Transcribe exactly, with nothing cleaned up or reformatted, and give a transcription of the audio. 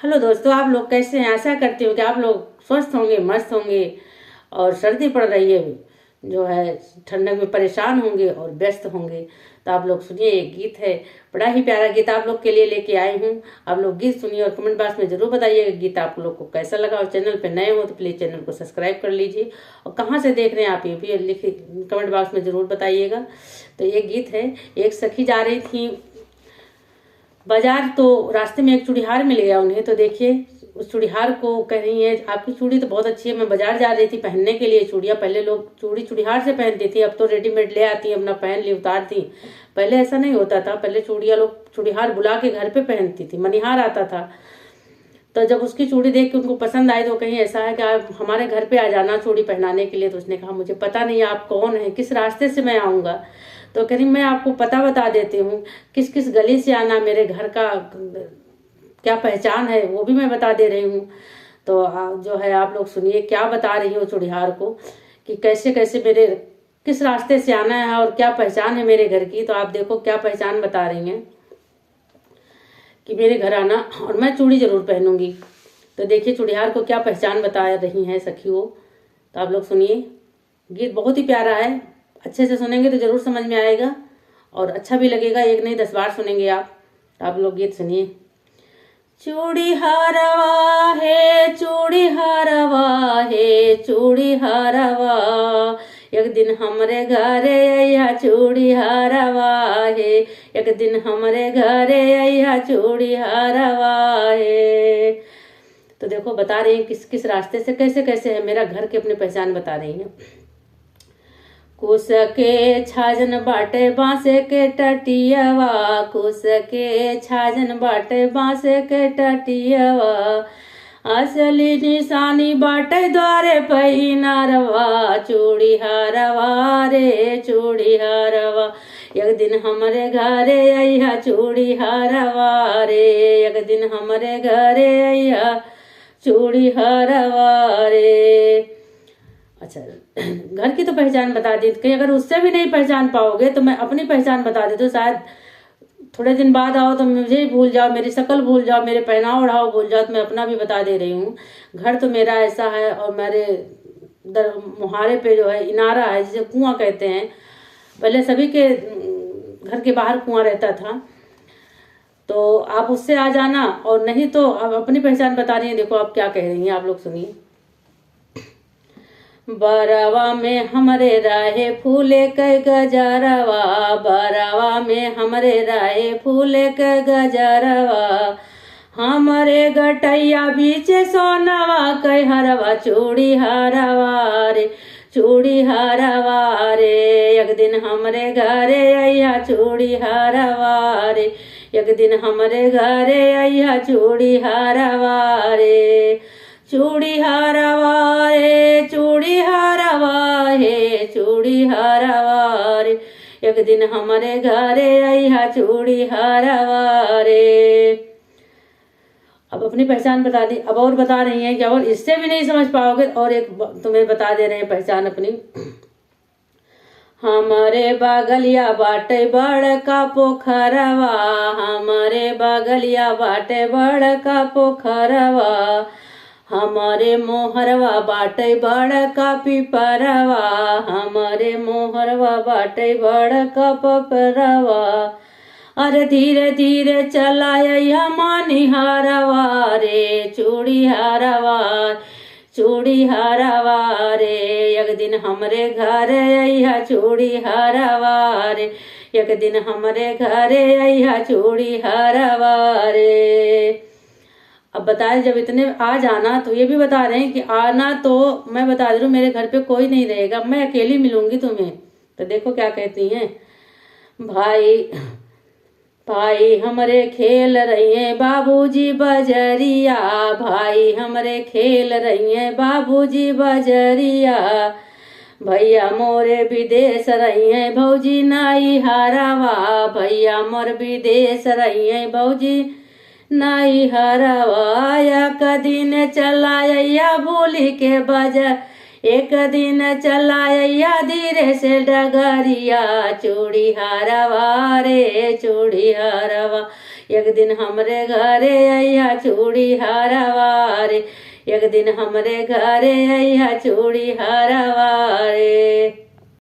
हेलो दोस्तों, आप लोग कैसे हैं? आशा करती हूँ कि आप लोग स्वस्थ होंगे, मस्त होंगे और सर्दी पड़ रही है, जो है, ठंडक में परेशान होंगे और व्यस्त होंगे। तो आप लोग सुनिए, एक गीत है, बड़ा ही प्यारा गीत आप लोग के लिए लेके आई हूँ। आप लोग गीत सुनिए और कमेंट बॉक्स में ज़रूर बताइएगा गीत आप लोग को कैसा लगा। और चैनल पे नए हो तो प्लीज चैनल को सब्सक्राइब कर लीजिए, और कहाँ से देख रहे हैं आप, ये भी लिखिए, कमेंट बॉक्स में ज़रूर बताइएगा। तो ये गीत है। एक सखी जा रही थी बाजार, तो रास्ते में एक चूड़ीहार मिल गया उन्हें। तो देखिए, उस चूड़ीहार को कह रही है, "आपकी चूड़ी तो बहुत अच्छी है, मैं बाजार जा रही थी पहनने के लिए चूड़ियाँ।" पहले लोग चूड़ी चूड़ीहार से पहनती थी, अब तो रेडीमेड ले आती हैं, अपना पहन ली, उतार दी। पहले ऐसा नहीं होता था, पहले चूड़ियाँ लोग चूड़ीहार बुला के घर पे पहनती थी, मनिहार आता था। तो जब उसकी चूड़ी देख के उनको पसंद आई तो कहीं, "ऐसा है कि आप हमारे घर पे आ जाना चूड़ी पहनाने के लिए।" तो उसने कहा, "मुझे पता नहीं आप कौन हैं, किस रास्ते से मैं आऊँगा।" तो कह रही, "मैं आपको पता बता देती हूँ, किस किस गली से आना, मेरे घर का क्या पहचान है वो भी मैं बता दे रही हूँ।" तो आ, जो है, आप लोग सुनिए क्या बता रही है वो चूड़ीहार को, कि कैसे कैसे मेरे, किस रास्ते से आना है और क्या पहचान है मेरे घर की। तो आप देखो क्या पहचान बता रही हैं कि मेरे घर आना और मैं चूड़ी ज़रूर पहनूंगी। तो देखिए चूड़ीहार को क्या पहचान बता रही हैं सखी वो। तो आप लोग सुनिए, गीत बहुत ही प्यारा है, अच्छे से सुनेंगे तो ज़रूर समझ में आएगा और अच्छा भी लगेगा। एक नहीं, दस बार सुनेंगे आप। तो आप लोग गीत सुनिए। चूड़ी हारवा हे, चूड़ी हारवा हे, चूड़ी हारवा, एक दिन हमरे घरे अइहा चूड़ी हारवा हे, एक दिन हमरे घरे अइहा चूड़ी हारवा हे। तो देखो, बता रही हैं किस किस रास्ते से, कैसे कैसे है मेरा घर की अपनी पहचान बता रही हैं। कुस के छाजन बाटे बाँस के टटियवा, कुस के छाजन बाटे बाँस के टटियवा। असली निशानी बाटे द्वारे पे इनारवा, चूड़ी हारवा रे, चूड़ी हारवा। एक दिन हमरे घरे अइहा चूड़ी हारवा रे, एक दिन हमरे घरे अइहा चूड़ी हारवा रे। अच्छा, घर की तो पहचान बता दी, कहीं अगर उससे भी नहीं पहचान पाओगे तो मैं अपनी पहचान बता देती हूँ। शायद थोड़े दिन बाद आओ तो मुझे ही भूल जाओ, मेरी शक्ल भूल जाओ, मेरे पहनाव ओढ़ाव भूल जाओ, तो मैं अपना भी बता दे रही हूँ। घर तो मेरा ऐसा है और मेरे दर मुहारे पे जो है इनारा है, जिसे कुआं कहते हैं, पहले सभी के, उम, घर के बाहर कुआं रहता था। तो आप उससे आ जाना, और नहीं तो आप अपनी पहचान बता रही हैं। देखो आप क्या कह रही हैं, आप लोग सुनिए। बरवा में हमरे रहे फूले के गजरवा, बरवा में हमरे रहे फूले के गजरवा। हमरे गटैया बीचे सोनवा के हरवा, चूड़ी हरवा रे, चूड़ी हरवा रे। एक दिन हमरे घरे अइहा चूड़ी हरवा रे, एक दिन हमरे घरे अइहा चूड़ी हरवा रे। चूड़ी हरवा रे, चूड़ी हरवा हे, चूड़ी हरवा रे, एक दिन हमरे घरे अइहा चूड़ी हरवा रे। अब अपनी पहचान बता दी, अब और बता रही हैं कि और इससे भी नहीं समझ पाओगे, और एक ब-, तुम्हें बता दे रहे हैं पहचान अपनी। हमरे बगलिया बाटे बड़का पोखरवा, हमरे बगलिया बाटे बड़का पोखरवा, हमरे मोहरवा बाटे बड़का पिपरवा, हमरे मोहरवा बाटे बड़का पिपरवा। अरे धीरे धीरे चला अइहा मनिहारवा रे, चूड़ी हरवा, चूड़ी हरवा रे। एक दिन हमरे घरे अइहा चूड़ी हरवा रे, एक दिन हमरे घरे अइहा चूड़ी हरवा रे। अब बताए, जब इतने आ जाना, तो ये भी बता रहे हैं कि आना तो मैं बता दे रही हूँ, मेरे घर पे कोई नहीं रहेगा, मैं अकेली मिलूंगी तुम्हें। तो देखो क्या कहती हैं, भाई, भाई हमरे खेल रही हैं बाबूजी बजरिया, भाई हमरे खेल रही हैं बाबूजी बजरिया। भैया मोरे विदेश रही हैं भौजी नाई हरवा, भैया मोर विदेश रही हैं भौजी नाई हरवा। एक दिन चला अइहा भूली के बजा, एक दिन चला अइहा धीरे से डगरिया, चूड़ी हरवा रे, चूड़ी हरवा। एक दिन हमरे घरे अइहा चूड़ी हारवा रे, एक दिन हमरे घरे अइहा चूड़ी हारवा रे।